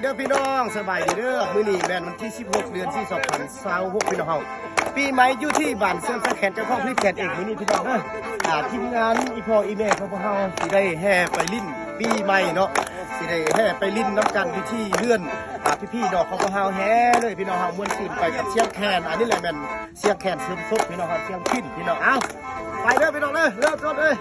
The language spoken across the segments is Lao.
ເດີພີ່ນ້ອງ ສະບາຍດີເດີ. ມື້ນີ້ແມ່ນວັນທີສິບຫົກ ເດືອນສີ່ ສອງພັນຊາວຫົກ ພີ່ນ້ອງເຮົາ ປີໃໝ່ຢູ່ທີ່ບ້ານເຊີງສາແຂນ ເຈົ້າຂອງຜະລິດແຂນເອງ. ມື້ນີ້ພີ່ນ້ອງເດີ ອ່າ ທີມງານອີ່ພໍ່ອີ່ແມ່ຂອງພວກເຮົາ ຊິໄດ້ແຫ່ໄປຫຼິ້ນປີໃໝ່ເນາະ ຊິໄດ້ແຫ່ໄປຫຼິ້ນນຳກັນຢູ່ທີ່ເຮືອນ ອ່າ ພີ່ໆນ້ອງຂອງພວກເຮົາ. ແຫ່ເລີຍພີ່ນ້ອງເຮົາ ມ່ວນຊື່ນໄປກັບສຽງແຄນ. ອັນນີ້ແຫຼະແມ່ນ ສຽງແຄນເຊີນສົດພີ່ນ້ອງເຮົາ ສຽງພິນພີ່ນ້ອງ. ເອົາ ໄປເດີພີ່ນ້ອງເດີ ເລີ່ມຕົ້ນເລີຍ.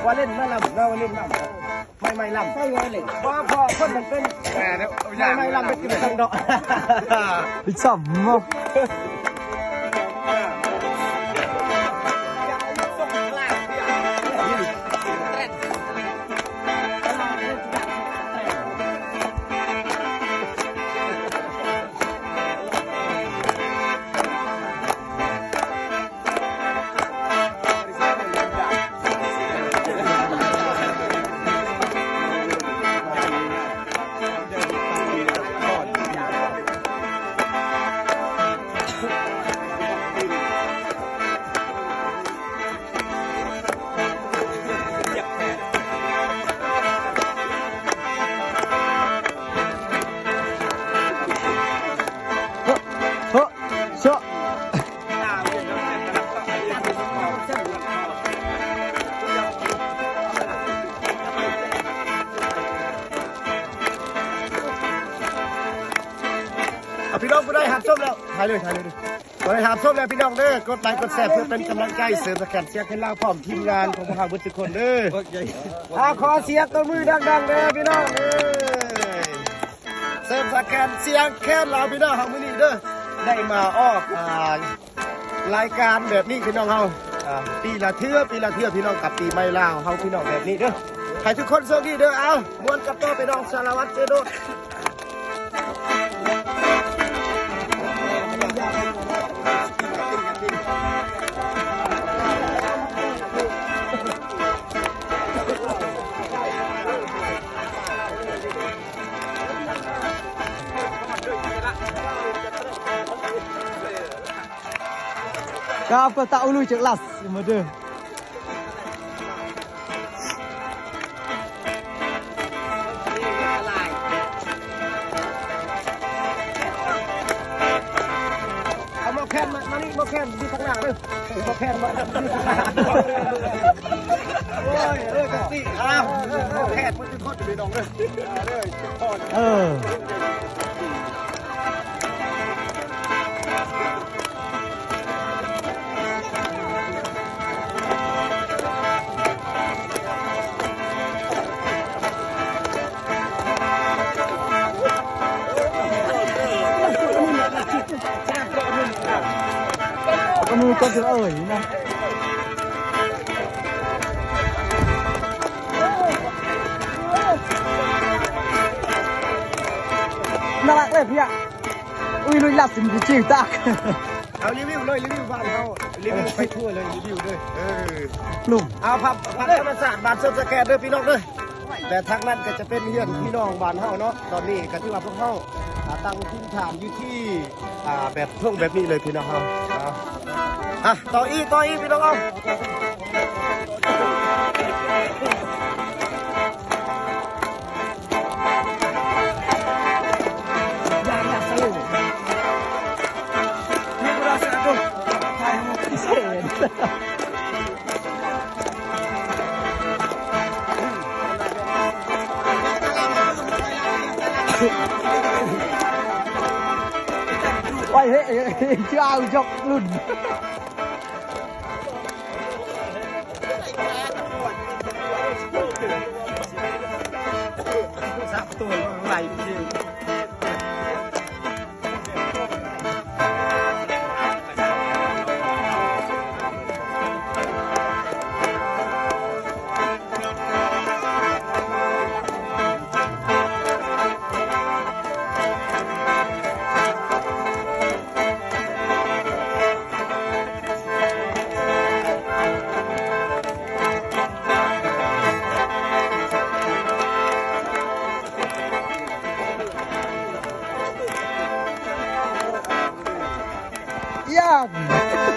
ວ່າຫຼິ້ນມາລຳເນາະ ວ່າຫຼິ້ນມາ ໃໝ່ໆລຳ ໃສ່ໄວ້ເລີຍ ບໍ່ພໍຄົນມັນເປັນ ແມ່ນແລ້ວ ໃໝ່ໆລຳໄປກິນຕັງດອກ ໄປຊ້ອມເນາະ. ອ່ະ ພີ່ນ້ອງຜູ້ໃດຫາບຊົມແລ້ວ ຖ່າຍເລີຍ ຖ່າຍເລີຍ. ບໍ່ໄດ້ຫາບຊົມແລ້ວພີ່ນ້ອງເດີ ກົດໄລກົດແຊເພື່ອເປັນກຳລັງໃຈ ເສີມສະແກນສຽງໃຫ້ລາວ ພ້ອມທີມງານຂອງພວກເຮົາເບິດທຸກຄົນເດີ. ອ່າ ຂໍສຽງຕົບມືດັງໆເດີພີ່ນ້ອງເອີຍ. ເສີມສະແກນສຽງແຄນລາວພີ່ນ້ອງເຮົາ ມື້ນີ້ເດີ ໄດ້ມາອອກ ອ່າ ລາຍການແບບນີ້ພີ່ນ້ອງເຮົາ ອ່າ ປີລະເທື່ອ ປີລະເທື່ອພີ່ນ້ອງ ກັບປີໃໝ່ລາວເຮົາພີ່ນ້ອງ ແບບນີ້ເດີ. ໃຫ້ທຸກຄົນໂຊກດີເດີ. ເອົາ ມ່ວນກັບຕໍ່ພີ່ນ້ອງ ສາລະວັດເຊໂດດ. ກາບກໍຕະອຸລຸຍຈັກລັດມາເດີ. ເອົາໝໍ້ແຄນມາ ມານີ້ ໝໍ້ແຄນຢູ່ຂ້າງໜ້າເດີ ໝໍ້ແຄນມາ. ໂອ້ຍ ເອີ ຈັ່ງຊີ້ ອ້າວ ໝໍ້ແຄນໝົດທຸກຄົນພີ່ນ້ອງເດີ. ເອີ ກະມີຄົນເອີຍນະ. ໜ້າລັກເລີຍພີ່ອະ. ອຸຍ ລຸຍລັດຊິມຈິງຕາກ. ເອົາ ຣີວິວເລີຍ ຣີວິວບ້ານເຮົາ ຣີວິວໄປທົ່ວເລີຍ ຣີວິວເລີຍ. ເອີ ລຸງ ເອົາ ພາບ ພາບທຳມະຊາດບ້ານເຊີງສະແກນເດີພີ່ນ້ອງເດີ. ແລະທາງນັ້ນກໍຈະເປັນເຮືອນພີ່ນ້ອງບ້ານເຮົາເນາະ. ຕອນນີ້ກໍຖືວ່າພວກເຮົາ ອ່າ ຕັ້ງຖິ່ນຖານຢູ່ທີ່ ອ່າ ແບບທົ່ງແບບນີ້ເລີຍພີ່ນ້ອງເຮົາ. ອ່າ ອ່ະ ຕໍ່ອີກ ຕໍ່ອີກພີ່ນ້ອງເຮົາ. ໄວ້ເຮີ້ຍ ຈະເອົາຍົກລຸ້ນ. ເ ຢ້ານ.